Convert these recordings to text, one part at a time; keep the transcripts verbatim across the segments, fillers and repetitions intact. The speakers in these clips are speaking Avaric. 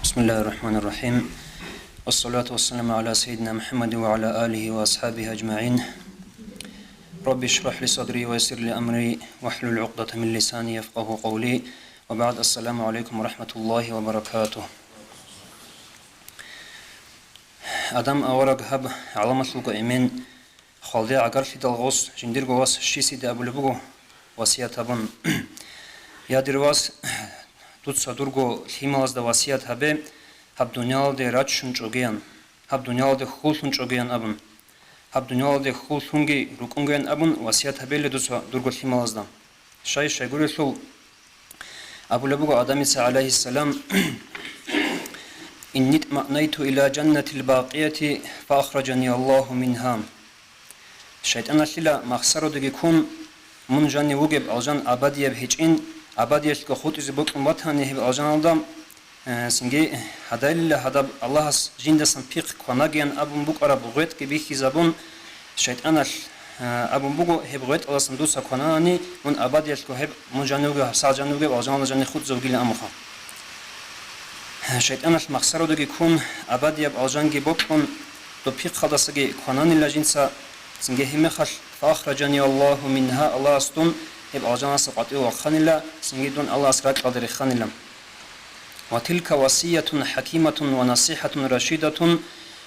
بسم الله الرحمن الرحيم. والصلاة والسلام على سيدنا محمد وعلى آله وأصحابه أجمعين. رب اشرح لي صدري ويسر لي أمري واحلل عقدة من لساني يفقهوا قولي. وبعد، السلام عليكم ورحمة الله وبركاته. Адам авараг гьаб гӀаламалъулго эмен хвалде гӀагарлъидал гъос жиндирго вас щисиде абулеб буго, васият гьабун: «Я, дир вас, дуца дурго лъималазда васият гьабе, гьаб дуниялалде раччун чӀогеян, гьаб дуниялалде хьуллъун чӀогеян», — абун. «Гьаб дуниялалде хьуллъунги рукӀунгеян», — абун, васият гьабеле дуца дурго лъималазда. Щай-щайгурелъул абулеб буго Адамица, гӀалайгьиссалам: «Инни тмаънайту иля жаннатил бакъияти фаахражани Аллагьу мингьа». ШайтӀаналъила махсародаги ккун, мун жанив вугеб алжан абадияб гьечӀин, абадиялъго хутӀизе бокьун батани гьеб алжаналда, э, цинги гьадайлила гьадаб Аллагьас жиндасан пихъ кванагиян абун букӀараб гъветӀги бихьизабун, шайтӀаналъ, э, абун буго: «Гьеб гъветӀаласан дуца квананани, мун абадиялъго гьеб мун жанив вугев, гьабсагӀат жанив вугев алжаналда жанив хутӀизе вугилан», — амуха. ШайтӀаналъ махсародаги ккун, абадияб алжанги бокьун, доб пихъалдасаги квананила жинца, цинги гьеб мехалъ: «Фаахражани Аллагьу мингьа», Аллагьас дун гьеб алжанаса къватӀиве вахъанила, цинги дун Аллагьас ракьалда реханила. «Ва тилка васиятун хӀакиматун ва насихӀатун рашидатун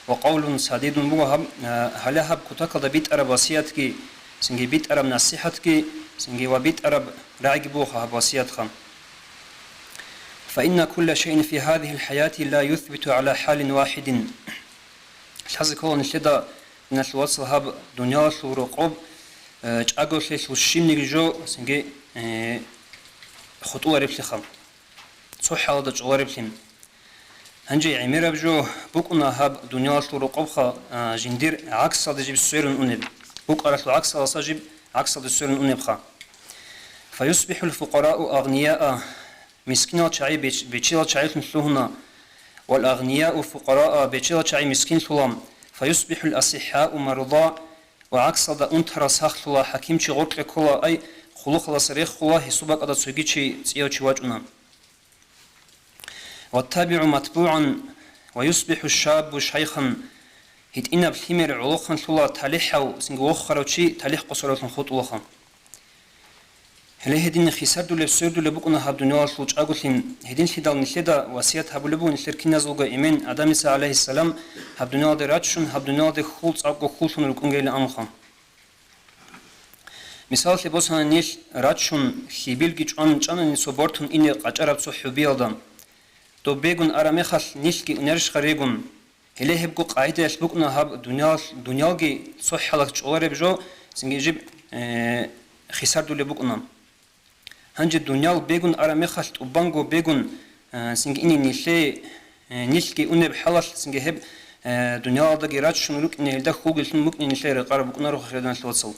ва къавлун садидун», буго гьаб, а, гьале гьаб кутакалда битӀараб васиятги, цинги битӀараб насихӀатги, цинги ва битӀараб рагӀиги буго гьаб васиятха. «Фаинна кулла шайин фи гьазихьил хӀаяти ла юсбиту гӀала хӀалин вахӀидин». Лъазе ккола нилъеда, диналъул вацал, гьаб дуниялалъул рокъоб, э, чӀаголъиялъул щибниги жо цинги, э, хутӀулареблъиха, цо хӀалалда чӀолареблъи. Гьанже гӀемераб жо букӀуна гьаб дуниялалъул рокъобха, а, жиндир гӀаксалде жиб сверун унеб, букӀаралъул гӀаксаласа жиб гӀаксалде сверун унебха. «Фаюсбихьул фукъарау агънияа», мискинал чагӀи беч-, бечелал чагӀилъун лъугьуна, «вал агънияу фукъараа», бечелал чагӀи мискинлъула, «фаюсбихьул асихӀау марда», ва гӀаксалда унтарал сахлъула, хӀакимчи гъоркье ккола, ай, хъулухъалдаса рехула, гьесул бакӀалда цоги чи цӀияв чи вачӀуна. «Ваттабигу матбугӀан ва юсбихӀу шаббу шайхан», гьитӀинаб лъимер гӀолохъанлъула, талихӀав, цинги воххарав чи талихӀ къосаралъун хутӀулаха. Гьеле гьедин хисардулеб, свердулеб букӀуна гьаб дуниялалъул чӀаголъи, гьединлъидал нилъеда васият гьабулеб буго нилъер киназулго эмен Адамица, гӀалайгьиссалам, гьаб дуниялалде раччун, гьаб дуниялалде хьул цӀакъго хьуллъун рукӀунгейилан амуха. Мисаллъи босана, нилъ раччун, хьибилги чӀван чӀанани цо бортун ине къачӀараб цо хӀубиялда. Доб бегун араб мехалъ нилъги унарищха регун? Гьеле гьебго къагӀидаялъ букӀуна гьаб дуниял-, дуниялги цо хӀалалъ чӀолареб жо, цинги жиб, э, хисардулеб букӀуна. Гьанже дуниял бегун араб мехалъ тӀубанго бегун, э, цинги ине нилъее, э, нилъги унеб хӀалалъ цинги гьеб, э, дуниялалдаги раччун рукӀине, гьелда хьулги лъун букӀине нилъее рекъараб букӀунаро, хириял диналъул вацал.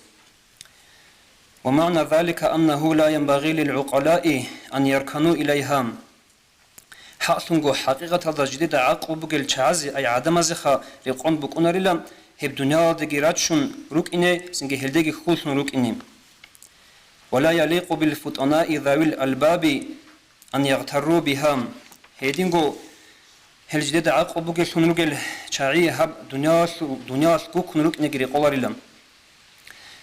«Ва магӀна залика аннагьу ла янбагъи лил гӀукъалаи ан яркану илайгьа». ХӀакълъунго, хӀакъикъаталда жидеда гӀакълу бугел чагӀазе, ай гӀадамазеха, рекъон букӀунарила гьеб дуниялалдаги раччун рукӀине, цинги гьелдеги хьуллъун рукӀине. «Ва ла яликъу бил футӀанаи завил албаби ан ягътарру бигьа». Гьединго гьел жидеда гӀакълу бугеллъун ругел чагӀи гьаб дуниялалъ, дуниялалъ гуккун рукӀинеги рекъоларила.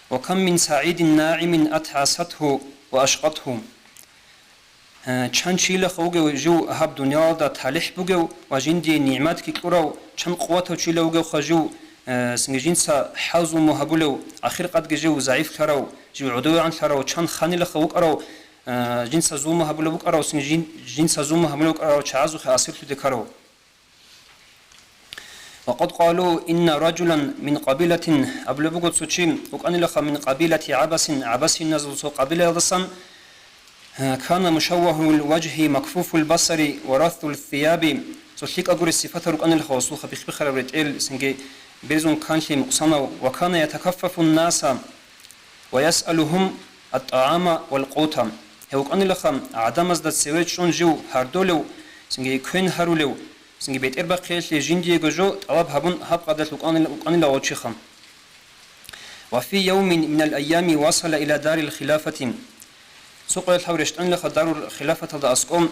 «Ва кам мин сагӀидин нагӀимин атгӀасатгьу ва ашкъатгьу». Э, чан чилаха вугев жив гьаб дуниялалда талихӀ бугев ва жиндие нигӀматги кьурав, чан къуватав чила вугевха жив, э, цинги жинца хӀал-зулму гьабулев, ахиркъадги жив загӀифлъарав, жив гӀодовегӀанлъарав, чан ханилаха вукӀарав, э, жинца зулму гьабулев вукӀарав, цинги жин-, жинца зулму гьабулев вукӀарав чагӀазухъе асирлъуде ккарав. «Ва къад къалу инна ражулан мин къабилатин», абулеб буго цо чи, вукӀанилаха, «мин къабилати ГӀабасин», гӀабасиназул цо къабилаялдасан, «кана мушаввагьул важгьи макфуфул басари ва расул сияби», цо лъикӀаб гуреб сипатал рукӀанилаха, гъосулха бихбихараб ретӀел, цинги берзун канлъи мукъсанав, «ва кана ятакаффафун наса ва ясъалугьум ат-тагӀама вал къута». Гьев вукӀанилаха гӀадамазда цеве чӀун жив гьардолев, цинги квен гьарулев, цинги бетӀербахъиялъе жиндиего жо тӀалаб гьабун гьаб къадалъ вукӀанила, вукӀанила гъов чиха. «Ва фи явмин минал айями васала иля дарил хилафати». Цо къоялъ гьав рещтӀанилаха дарул хилафаталда аскӀоб,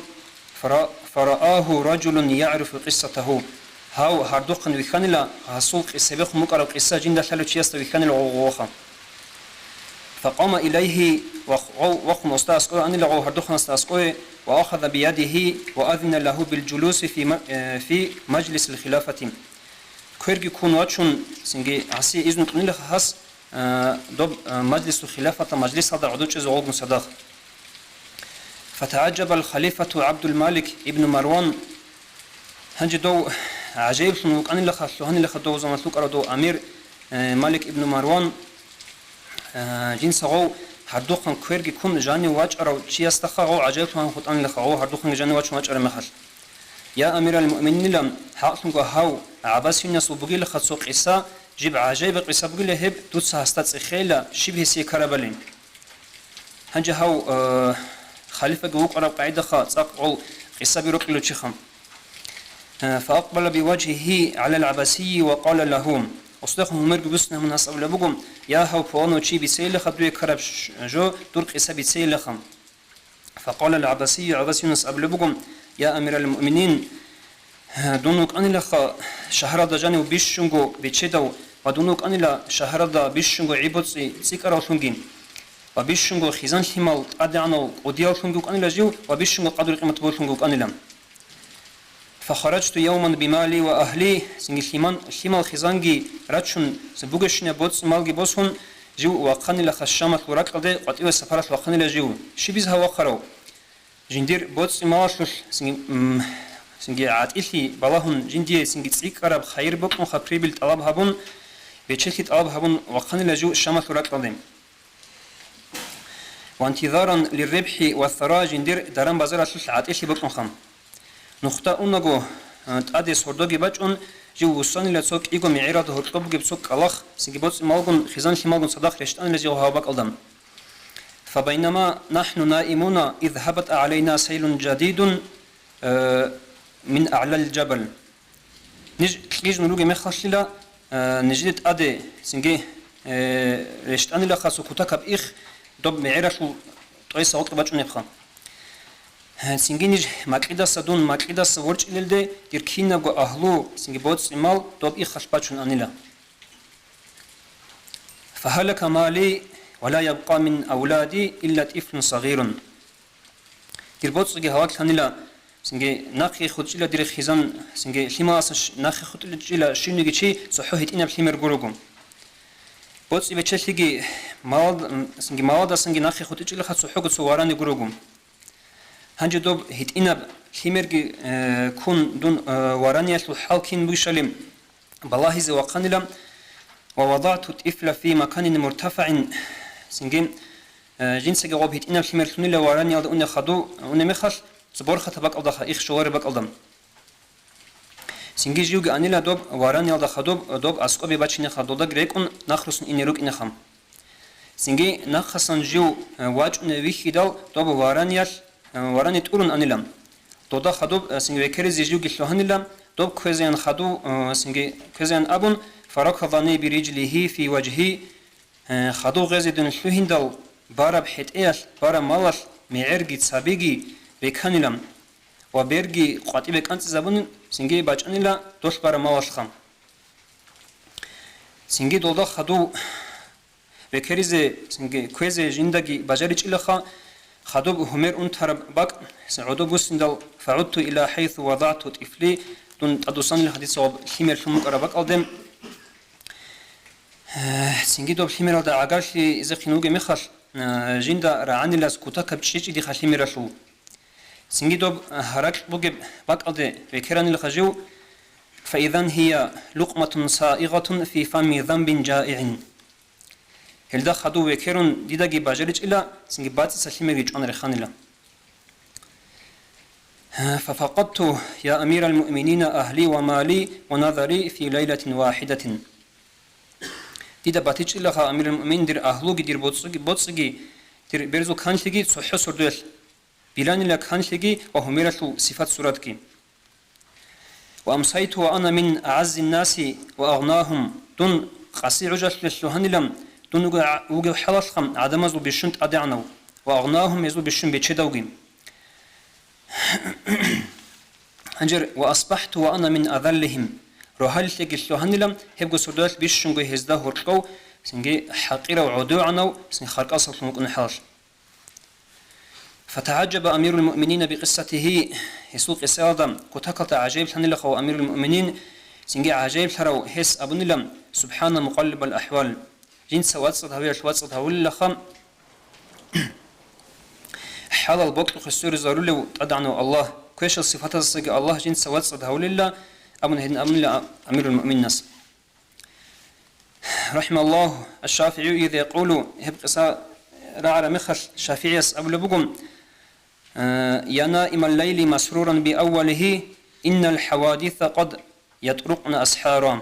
Фара-, фараагьу ражулун ягӀрифу къиссатагьу. Гьав гьардухъан вихьанила, гьасул къи-, цебехун букӀараб къисса жинда лъалев чиясда вихьанила гъо-, гъоха. Факъама илайгьи, вахъ-, гъов вахъун осда аскӀове анила гъов гьардухъанасда аскӀове, ва ахаза биядигьи, ва азина лагьу билжулуси фи ма-, э, фи мажлисил хилафати. Кверги ккун вачун, цинги гьасие изну кьунилаха гьас, э, доб, э, мажлисул хилафатал мажлисалда гӀодов чӀезе гъолгун цадахъ. ФатагӀаджабал халифату ГӀабдул-Малик ибну Марван. Гьанже дов гӀажаиблъун вукӀанилаха, лъугьанилаха дов заман лъукӀарав дов амир, э, Малик ибну Марван. Э, жинца гъов гьардухъан кверги ккун жанив вачӀарав чиясдаха гъов гӀажаиблъун хутӀанилаха, гъов гьардухъанги жанив вачун вачӀараб мехалъ. Я амирал муъмининилан, хӀакълъунго гьав гӀаббасиюнасул бугилаха цо къиса, жиб гӀажаибаб къиса бугила гьеб, дуца гьасда цӀехейила, щиб гьесие ккарабали. Гьанже гьав, э, халифаги вукӀараб къагӀидаха цӀакъ гъол къисаби рокьулев чиха. Э, фаакъбала биважгьигьи гӀалал гӀаббасийи ва къала лагьу. Осдехун гьумерги буссинабун гьас абулеб буго, я гьав пуланав чи, бицейилаха дуе ккараб ш-, жо, дур къиса бицейилаха. Факъала ал-ГӀаббасийю, ГӀаббасиюнас абулеб буго, я амирал муъминин, дун вукӀанилаха шагьаралда жанив бищунго бечедав ва дун вукӀанила шагьаралда бищунго гӀи-боцӀи цӀикӀкӀаравлъунги ва бищунго хизан-лъимал тӀадегӀанав кӀудиявлъунги вукӀанила жив ва бищунго къадру-къимат бугевлъунги вукӀанила. Фахараджту явман бимали ва агьли, цинги лъиман-, лъимал хизанги рачун, бугебщинаб боцӀи-малги босун, жив вахъанилаха Шамалъул ракьалде, къватӀиве сапаралъ вахъанила жив. Щибиз гьав вахъарав? Жиндир боцӀи-малалъулъ цинги, м, цинги гӀатӀилъи балагьун, жиндие цинги цӀикӀкӀараб хайир бокьунха прибыль тӀалаб гьабун, бечелъи тӀалаб гьабун вахъанила жив Шамалъул ракьалде. Вантизаран лиррибхӀи ва сара, жиндир даран-базаралъулъ гӀатӀилъи бокьунха. Нухда унаго, а, тӀаде сордоги бачӀун, жив вуссанила цо кӀиго мегӀералда гьоркьоб бугеб цо кӀкӀалахъ, цинги боцӀи-малгун, хизан-лъималгун цадахъ рещтӀанила жив гьав бакӀалда. Фабайнама нахӀну наимуна, из гьабатӀа гӀалайна сайлун жадидун, э, мин аълал жабал. Ниж кьижун ругеб мехалъила, э, нижеде тӀаде цинги, э, рещтӀанилаха цо кутакаб их доб мегӀералъул тӀвеса гъоркье бачӀунебха. Э, цинги ниж макьидаса, дун макьидаса ворчӀилелде дир кинабго агьлу, цинги боцӀи-мал доб ихалъ бачун анила. Фагьалака мали ва ла ябкъа мин авлади илла тӀифлун сагъирун. Дир боцӀиги гьалаглъанила, цинги нахъе хутӀила дир хизан, цинги лъималасан ш-, нахъе хутӀичӀила щивниги чи цохӀо гьитӀинаб лъимер гурого. БоцӀи-бечелъиги малад-, цинги маладасанги нахъе хутӀичӀилаха цохӀого цо варани гурого. Гьанже доб гьитӀинаб лъимерги, э, ккун дун, э, вараниялъул хӀал кин бугищали балагьизе вахъанила, ва вадагӀту тӀифла фи маканин муртафагӀин, цинги, э, жинцаги гъоб гьитӀинаб лъимер лъунила вараниялда уне хадув, уне мехалъ, цо борхатаб бакӀалдаха, их щолареб бакӀалда. Цинги живги анила доб вараниялда хадуб, доб аскӀобе бачинеха, долдаги рекӀун нахърусан ине рукӀинеха. Цинги нахъасан жив, э, вачӀунев вихьидал, доб вараниялъ, э, варани тӀурун анила. Дода хадуб, э, цинги векеризе живги лъугьанила, доб кквезеян хадув, э, цинги кквезеян абун, фаракадани бириджлигьи фи важгьи, э, хадув гъезедун лъугьиндал, бараб хӀетӀеялъ, бараб малалъ мегӀерги цабиги реканила ва берги къватӀибе кӀанцӀизабун, цинги бачӀанила долъ бараб малалъха. Цинги долда хадув векеризе, цинги кквезе жиндаги бажаричӀилаха, хадуб гьумер унтараб бакӀ гӀодоб буссиндал, фагӀудту иля хӀайсу вадагӀту тӀифли, дун тӀадвуссанила гьадица гъоб лъимер лъун букӀараб бакӀалде. Цинги доб лъимералда гӀагарлъи изехъин вугеб мехалъ, жинда рагӀанилас кутакаб чӀичӀидиха лъимералъул. Цинги доб гьаракь бугеб бакӀалде векеранилаха жив, фаизан гьия лукъматун саигъатун фи фами занбин жаигӀин. Гьелда хадув векерун дидаги бажаричӀила, цинги бацӀица лъимерги чӀван реханила. Фафакъадту, я амирал муъминина, агьли ва мали ва назари фи лайлатин вахидатин. Дида батичӀилаха, амирал муъминин, дир агьлуги, дир боцӀиги, боцӀиги, дир берзул канлъиги цохӀо сордоялъ. Биланила канлъиги ва гьумералъул сифат-суратги. Ва амсайту ва ана мин агӀаззин-наси ва агънагьум, дун къаси гӀужалъулъ лъугьанилан, дун вугев-, вугев хӀалалха гӀадамазул бищун тӀадегӀанав ва агънагьум, гьезул бищун бечедавги. Гьанже, «Ва асбахӀту ва ана мин азаллихим», рогьалилъеги лъугьанила, гьебго сордоялъ бищунго гьезда гьоркьов, цинги хӀакъирав гӀодовегӀанав, цин харкъасаллъун вукӀун хӀалалъ. ФатагӀаджаба амирул муъминина бикъиссатигьи, гьесул къисаялда кутакалда гӀажаиблъанилаха ва амирул муъминин, цинги гӀажаиблъарав гьес абунила: «СубхӀана мукъаллибал ахӀвал», жинца вацӀцӀад гьавиялъ вацӀцӀад гьавулилаха, хӀалал бокьухъе сверизарулев ТӀадегӀанав Аллагь, квешал сифатаздасаги Аллагь жинца вацӀцӀад гьавулила, абун гьедин абунила амирул муъминас. Рахималлагьу аш-ШафигӀи, якъулу, гьеб къиса рагӀараб мехалъ ШафигӀияс абулеб буго: «Я наимал лайли масруран би аввалигьи, иннал хӀавадиса къад ятрукъна асхӀара».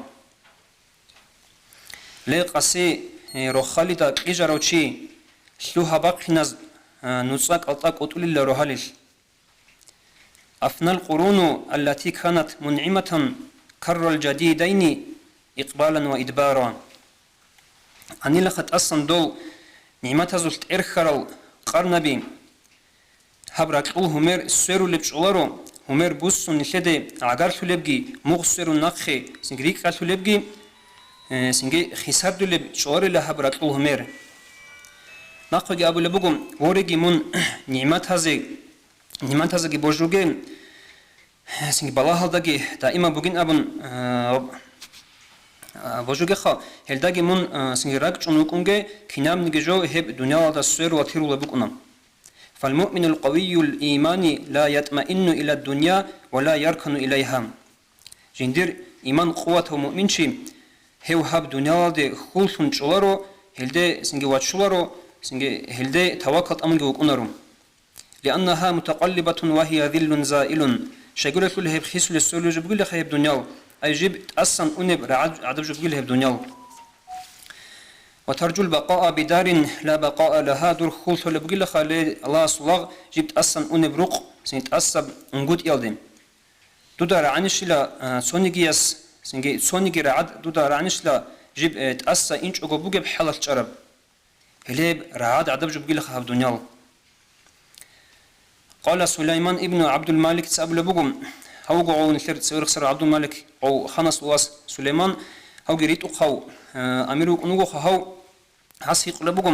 Ле, къаси, э, рохалида кьижарав чи, лъугьа-бахъиназ, э, нуцӀа-кӀалтӀа кӀутӀулила рогьалилъ. Афнал къуруну аллати канат мунгӀиматан каррал жадидайни икъбалан ва идбара. Гьанилаха тӀасан дол нигӀматазулъ тӀерхьарал къарнаби, гьаб ракьул гьумер сверулеб чӀоларо, гьумер буссун нилъеде гӀагарлъулебги, мугъ сверун нахъе цинги рикӀкӀалъулебги, э, цинги хисардулеб чӀоларила гьаб ракьул гьумер. Нахъеги абулеб буго: «Вореги мун нигӀматазе, нигӀматазеги божуге, цинги балагьалдаги даимаб бугин абун, а, а, божугеха, гьелдаги мун, а, цинги ракӀчӀун вукӀунге, кинабниги жо гьеб дуниялалда сверула тирулеб букӀуна». «Фалмуъминул къавиюл имани ла ятмаинну иля дунья ва ла яркану иляйха». Жиндир иман къуватав муъминчи, гьев гьаб дуниялалде хьуллъун чӀоларо, гьелде цинги вачуларо, цинги гьелде тавакал тӀамунги вукӀунаро. «Лианнагьа мутакъаллибатун ва гьия зиллун заилун». Щайгурелъул гьеб хисулес сверулеб жо бугилаха гьеб дуниял, ай жиб тӀасан унеб рагӀад гӀадаб жо бугила гьеб дуниял. «Ва таржул бакъаа бидарин ла бакъаа лагьа», дур хьул лъолеб бугилаха, ле, Аллагьасул лагъ, жиб тӀасан унеб рукъ, цинги тӀасаб унгутӀиялде. Дуда рагӀанищила, а, цонигияс, цинги цониги рагӀад дуда рагӀанищила, жиб, э, тӀаса инчӀого бугеб хӀалалъ чӀараб. Гьелеб рагӀад гӀадаб жо бугилаха гьаб дуниял. Къала Сулайман ибну ГӀабдул-Маликица абулеб буго, гьавго гъов нилъер цеве рехсарав ГӀабдул-Малик, гъов ханасул вас Сулайман, гьавги ритӀухъав, э, амир вукӀун вугоха гьав, гьас гьикъулеб буго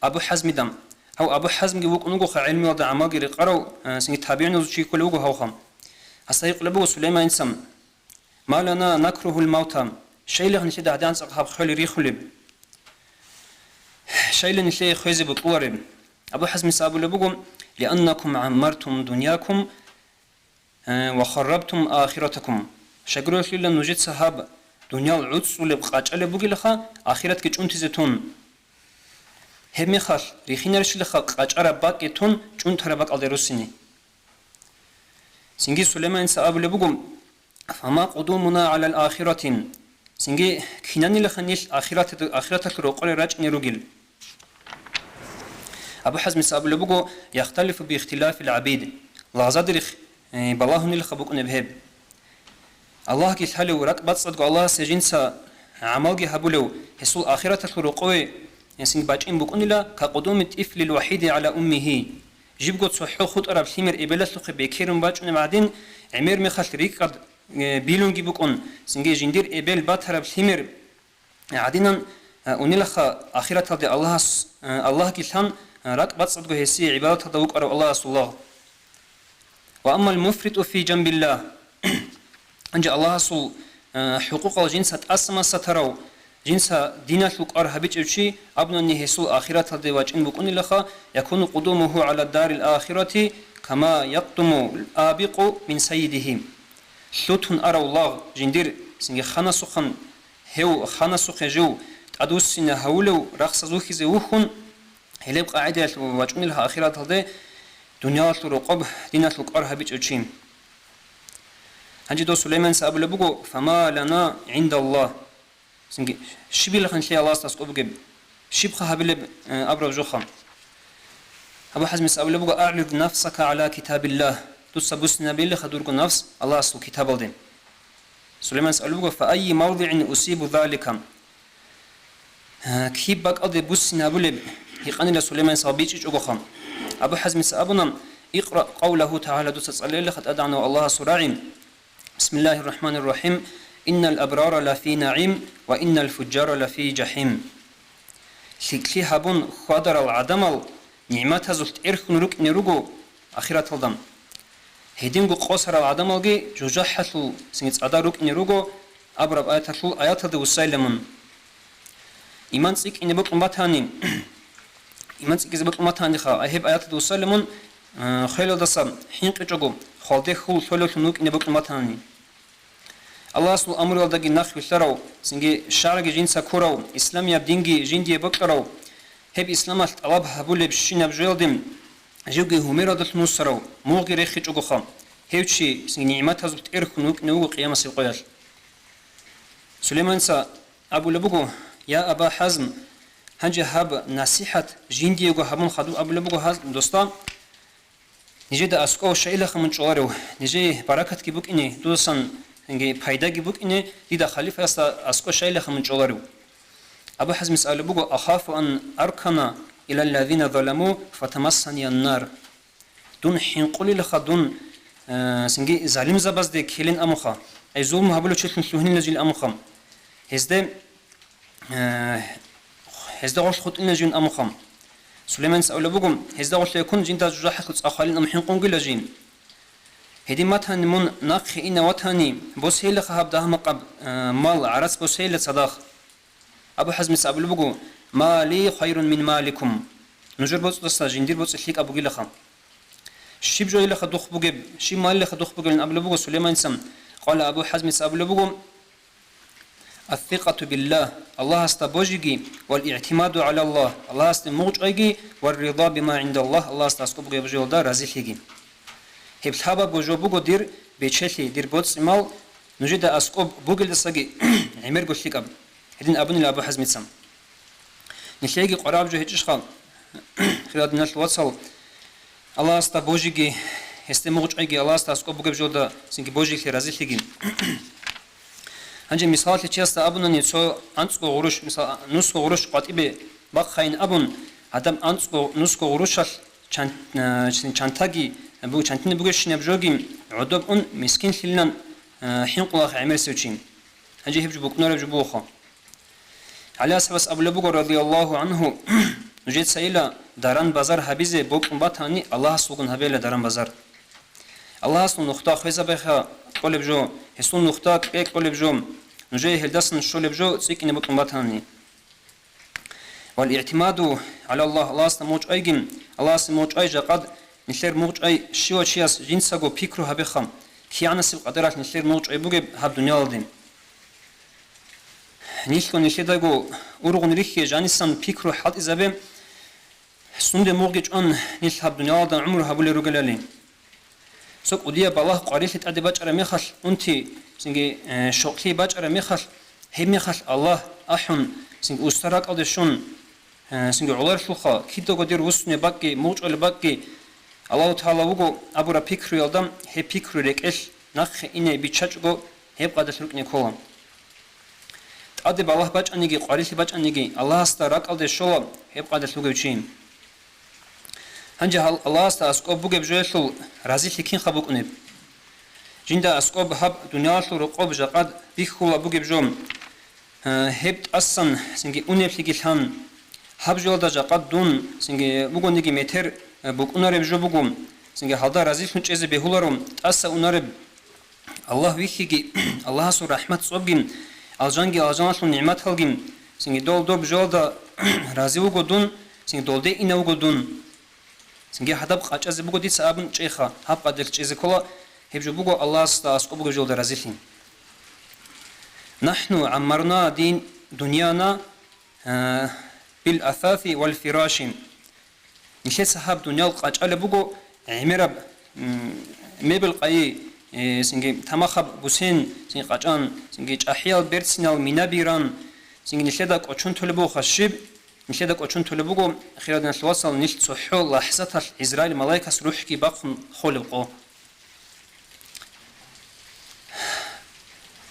Абу ХӀазмида. Гьав Абу ХӀазмги вукӀун вугоха гӀелмуялда гӀамалги рекъарав, э, цинги табигӀиназул чи кколев вуго гьавха. Гьасда гьикъулеб буго Сулайманица: «Ма лана накругьул мавта», щайилан нилъеда гьадин анцӀахъ гьаб хвел рихулеб? Щайилан нилъее хвезе бокьулареб? Абу ХӀазмица абулеб буго: «Лианнакум гӀаммартум дуньякум, э, ва харрабтум ахиратакум». Щайгурелъулила нужеца гьаб дуниял гӀуцӀулеб къачӀалеб бугилаха, ахиратги чӀунтизе тун. Гьебмехалъ рихинарищилаха къачӀараб бакӀги тун чӀунтараб бакӀалде руссине. Цинги Сулайманица абулеб буго: «Фама къудумуна гӀалал ахирати». Цинги кинанилаха нилъ ахираталъ, ахираталъул рокъоре рачӀине ругел? Абу ХӀазмица абулеб буго: «Яхталифу би ихтилафил гӀабид». Лагъзадерихъ, э, балагьунилаха букӀунеб гьеб. Аллагьги лъалев, ракӀбацӀцӀадго Аллагьасе жинца гӀамалги гьабулев, гьесул ахираталъул рокъове гьесин бачӀин букӀунила, «ка къудуми тӀифлил вахӀиди гӀала уммигьи». Жибго цохӀо хутӀараб лъимер эбелалъухъе бекерун бачӀунеб гӀадин, гӀемер мехалъ рикӀкӀад, э, билунги букӀун, цинги жиндир эбел батараб лъимер гӀадинан, э, унилаха ахираталде Аллагьас, э, Аллагьги лъан, э, ракӀбацӀцӀадго гьесие гӀибадаталда вукӀарав Аллагьасул лагъ. Ва аммал муфриту фи жанбиллагь. Гьанже Аллагьасул, э, хӀукъукъал жинца тӀаса-маса тарав, жинца диналъул кӀвар гьабичӀев чи абунани гьесул ахираталде вачӀин букӀунилаха, якуну къудумуху гӀала дарил ахирати кама якъдуму абикъу мин сайидихи. Лъутун арав лагъ жиндир цинги ханасухъан, гьев ханасухъе жив тӀадвуссине гьавулев рахсаз вухьизе вухьун, гьелеб къагӀидаялъ вачӀунилаха ахираталде дуниялалъул рокъоб диналъул кӀвар гьабичӀев чи. Гьанже дов Сулайманица абулеб буго: «Фама лана гӀиндаллагь». Цинги, щибилаха нилъее Аллагьасда аскӀоб бугеб? Щибха гьабилеб, э, абураб жоха? Абу ХӀазмица абулеб буго: «АгӀрид нафсака гӀала китабиллагь». Дуца буссинабилаха дурго нафс Аллагьасул китабалде. Сулайманица абулеб буго: «Фа айи мавдигӀин усибу залика?» Э, киб бакӀалде буссинабулеб? Гьикъанила Сулайманица бичӀчӀичӀогоха. Абу ХӀазмица абуна: Икъра къавлагьу тагӀала, дуца цӀалейилаха ТӀадегӀанав Аллагьасул рагӀи. Бисмиллагьир рахӀманир рахӀим. Иннал абрара лафи нагӀим ва иннал фужжара лафи жахӀим. ЛъикӀлъи гьабун хьвадарал гӀадамал нигӀматазулъ тӀерхьун рукӀине руго ахираталда. Гьединго къосарал гӀадамалги жужахӀалъул цинги цӀадар рукӀине руго абураб аяталъул аяталда вуссайилан мун. Иман цӀикӀкӀине бокьун батани, иман цӀикӀкӀизе бокьун батаниха, ай гьеб аяталда вуссайилан мун, э, хвелалдаса хӀинкъичӀого, хвалде хьул лъолевлъун вукӀине бокьун батани. Аллагьасул амруялдаги нахъ вилълъарав, цинги шаргӀги жинца ккурав, исламияб динги жиндие бокьарав, гьеб исламалъ тӀалаб гьабулебщинаб жоялде живги гьумералдалъун вуссарав, мугъги рехичӀогоха, гьев чи цинги нигӀматазул тӀерхьун вукӀине вуго къиямасеб къоялъ. Сулейманица абулеб буго: «Я Аба ХӀазм, гьанже гьаб насихӀат жиндиего гьабун хадуб», — абулеб буго гьаз-, досда. Нижеда аскӀов щайилаха мун чӀоларев, нижее баракатги букӀине, дудасан пайдаги букӀине, дида халифаясда аскӀов щайилаха мун чӀоларев. Абу ХӀазмица абулеб буго: «Ахафу ан аркана илаллазина заламу фатамассаниян нар». Дун хӀинкъулилаха дун, э, цинги залимзабазде ккелин амуха, ай зулму гьабулев чилъун лъугьинилан жил амуха. Гьезде, э, гьезда гъорлъ хутӀинилан жин амухъан. Сулейманица абулеб буго: «Гьезда гъорлъ якун жинда жужахӀалъул цӀа хвалин ам хӀинкъунгила жин. Гьедин батани мун нахъе ина ватани, босейилаха гьаб дагьа-макъаб, э, мал, гӀарац босейила цадахъ». Абу ХӀазмица абулеб буго: «Ма ли хайрун мин маликум». Нужер боцӀудаса жиндир боцӀи лъикӀаб бугилаха. Щиб жойилаха духъ бугеб, щиб малилаха духъ бугебилан абулеб буго Сулейманица. Къала Абу ХӀазмица абулеб буго: «Ас-сикъату биллагь», Аллагьасда божиги, «вал игӀтимаду гӀалаллагь», Аллагьасде мугъчӀвайги, «вар рида бима гӀиндаллагь», Аллагьасда аскӀоб бугеб жоялда разилъиги. Гьеб лъабабго жо буго дир бечелъи, дир боцӀи-мал, нужеда аскӀоб бугелдасаги гӀемерго лъикӀаб. Гьедин абунила Абу ХӀазмица. Нилъееги къвараб жо гьечӀищха, хириял диналъул вацал, Аллагьасда божиги, гьесде мугъчӀвайги, Аллагьасда аскӀоб бугеб жоялда цинги божилъи, разилъиги. Гьанже мисалалъе чиясда абунани, цо анцӀго гъурущ, мисал, нусго гъурущ къватӀибе бахъайин абун, гьадаб анцӀго, нусго гъурущалъ чан-, э, чантаги, бу-, чантине бугебщинаб жоги гӀодоб ун мискинлъилан, э, хӀинкъулаха гӀемерисев чи. Гьанже гьеб жо букӀунареб жо бугоха. ГӀали асхӀабас абулеб буго, радияллагьу гӀангьу: «Нужецайила даран-базар гьабизе бокьун батани, Аллагьасулгун гьабейила даран-базар. Аллагьасул нухда хвезабеха кьолеб жо, гьесул нухда кье кьолеб жо, нужее гьелдасан щолеб жо цӀикӀкӀине бокьун батани». Вал игӀтимаду гӀалаллагь, Аллагьасда мугъчӀвайги, Аллагьасда мугъчӀвай жакъад нилъер мугъчӀвай щивав чияс жинцаго пикру гьабеха, кигӀанасеб къадаралъ нилъер мугъчӀвай бугеб гьаб дуниялалде. Нилъго нилъедаго ургъун рихье жанисан пикру хӀалтӀизабе, сунде мугъги чӀван нилъ гьаб дуниялалда гӀумру гьабулел ругелали. Цо кӀудияб балагь къварилъи тӀаде бачӀараб мехалъ унти, цинги, э, щокълъи бачӀараб мехалъ, гьеб мехалъ Аллагь ахӀун, цинги, уста ракӀалде щун, э, цинги, гӀоларелъулха, кидаго дир вуссунеб бакӀги, мугъчӀвалеб бакӀги, Аллагьу ТагӀала вуго абураб пикруялда, гьеб пикру рекӀелъ нахъе ине биччачӀого, гьеб къадаралъ рукӀине ккола. ТӀаде балагь бачӀаниги, къварилъи бачӀаниги, Аллагьасда ракӀалде щола гьеб къадаралъ вугев чи. Гьанже гьал Аллагьасда аскӀоб бугеб жоялъул разилъи кинха букӀунеб? Жинда аскӀоб гьаб дуниялалъул рокъоб жакъад бихьула бугеб жо, э, гьеб тӀасан цинги унеблъиги лъан, гьаб жоялда жакъад дун цинги бугониги метер, э, букӀунареб жо буго, цинги гьалда разилъун чӀезе бегьуларо, тӀаса унареб Аллагь вихьиги, Аллагьасул рахӀмат цӀобги, алжанги алжаналъул нигӀматалги, цинги дол доб жоялда рази вуго дун, цинги долде ина вуго дун. Цинги гьадаб къачӀазе буго дица абун чӀеха, гьаб къадар чӀезе ккола, гьеб жо буго Аллагьасда аскӀоб бугеб жоялда разилъи. НахӀну гӀаммарна дин дуньяна, э, бил асаси вал фираши. Нилъеца гьаб дуниял къачӀалеб буго гӀемераб, м, мебел къайи, э, цинги тамахаб бусен, цинги къачӀан, цинги чӀахӀиял берцинал минаби ран, цинги нилъеда кӀочон толеб буго хасщиб, нилъеда кӀочон толеб буго, хириял диналъул вацал, нилъ цохӀо лахӀзаталъ ГӀизраил малаикас рухӀги бахъун холеб къо.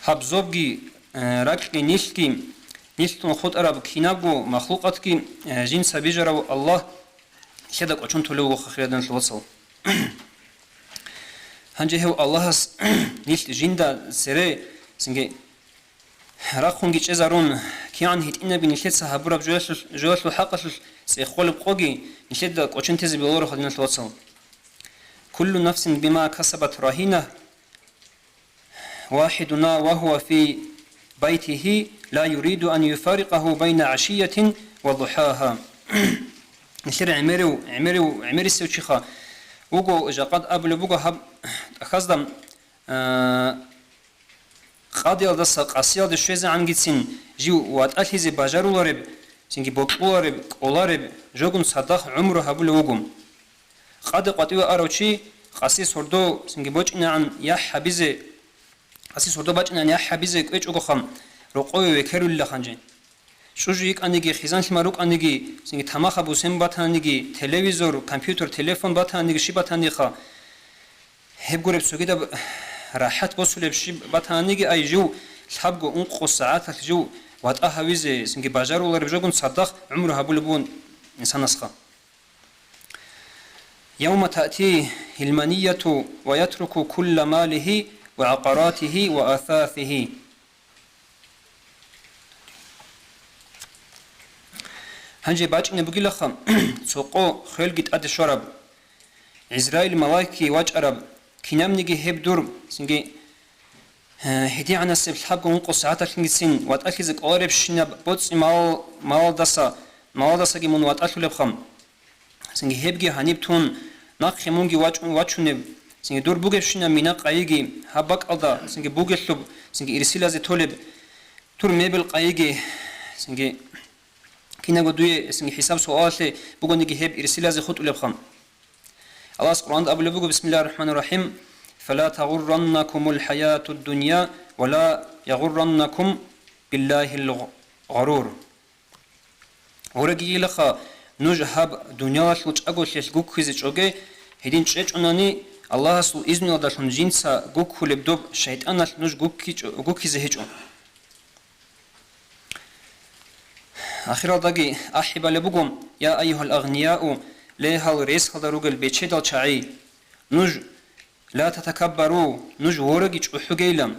Гьаб зобги, э, ракьги нилъги, нилъун хутӀараб кинабго махлукъатги, э, жинца бижарав Аллагь нилъеда кӀочон толев вуго, хириял диналъул вацал. Гьанже гьев Аллагьас нилъ жинда цере цинги рахъунги чӀезарун, кигӀан гьитӀинаби нилъеца гьабураб жоялъул, жоялъул хӀакъалъулъ цӀехолеб къоги нилъеда кӀочон тезе бегьуларо, диналъул вацал. «Куллу нафсин бима касабат рагьина, вахидуна ва гьува фи байтигьи ла юриду ан юфарикъагьу байна гӀашиятин ва духӀагьа». Нилъер гӀемерив, гӀемерив, гӀемерисев чиха вуго, жакъад абулеб буго гьаб тӀахьазда, а, къадиялдаса къасиялде щвезегӀангицин жив ватӀалъизе бажарулареб, цинги бокьулареб, кӀолареб, жогун цадахъ гӀумру гьабулев вуго. Къаде къватӀиве арав чи къаси сордо цинги бочӀинегӀан яхӀ гьабизе, къаси сордо бачӀинегӀан яхӀ гьабизе кӀвечӀогоха, рокъове векерулила гьанже. ЧӀужу йикӀаниги, хизан-лъимал рукӀаниги, цинги тамахаб бусен батаниги, телевизор, компьютер, телефон батаниги, щиб батаниха, гьеб гуреб цогидаб рахӀат босулеб щиб батаниги, ай жив лъабго-ункъо сагӀаталъ жив ватӀа гьавизе, цинги бажарулареб жогун цадахъ гӀумру гьабулеб бугин инсанасха. «Явма таъти гьилманияту ва ятруку кулла малигьи ва гӀакъаратигьи ва асасигьи». Гьанже бачӀине бугилаха цо къо хвелги тӀаде щвараб, ГӀизраил малаикги вачӀараб, кинабниги гьеб дур, цинги, э, гьедигӀанасеб лъабго-ункъо сагӀаталъингицин ватӀалъизе кӀоларебщинаб боцӀи мал-, малалдаса, малалдасаги мун ватӀалъулебха. Цинги гьебги гьаниб тун, нахъе мунги вачӀун вачунеб, цинги дур бугебщинаб мина къайиги, гьаб бакӀалда цинги бугелъуб, цинги ирсилазе толеб, дур мебел къайиги, цинги кинаго дуе цинги хӀисаб-суалалъе бугониги гьеб ирсилазе хутӀулебха. Аллагьас Къуръанда абулеб буго, бисмиллагьир рахӀманир рахӀим, «Фала тагъурраннакумул хӀаятуд дунья ва ла ягъурраннакум биллагьил гъарур». Гьорегийилаха, нуж гьаб дуниялалъул чӀаголъиялъ гуккизе чӀоге, гьедин чӀечӀунани, Аллагьасул изнуялдалъун жинца гуккулеб доб шайтӀаналъ нуж гуккичӀо-, гуккизе гьечӀо. Ахиралдаги ахӀи балеб буго: «Я айюгьал агънияу», ле, гьал ресалда ругел бечедал чагӀи, нуж, «ла татакаббару», нуж вореги чӀухӀугейилан.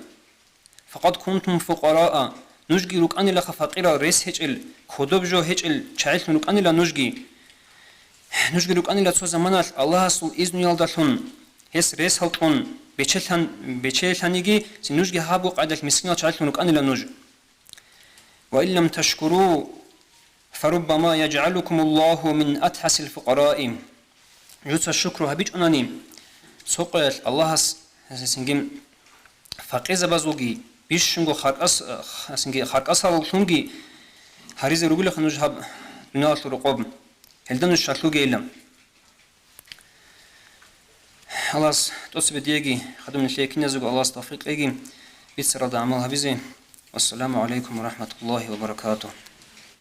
«Факъад кунтум фукъараа», нужги рукӀанилаха факъирал, рес гьечӀел, кодоб жо гьечӀел чагӀилъун рукӀанила нужги. Нужги рукӀанила цо заманалъ Аллагьасул изнуялдалъун, гьес рес гьалкьун, бечелъан-, бечелъаниги, цин нужги гьабго къайдалъ мискинал чагӀилъун рукӀанила нуж. «Ва ин лам ташкуру, фаруббама яджгӀалукумуллагьу мин атхӀасил фукъараи». Жуца шукру гьабичӀунани, цо къоялъ Аллагьас гьесинги факъизабазулги бищунго харкъас-, гьесинги харкъасаллъунги гьаризе ругилаха нуж гьаб дуниялалъул рокъоб, гьелда нуж шалъугейилан. Аллагьас тӀоцебе диеги, хадуб нилъее киназего Аллагьас тавфикъ кьеги, бицаралда гӀамал гьабизе. Вассаламу гӀалайкум ва рахӀматуллагьи ва баракатугь.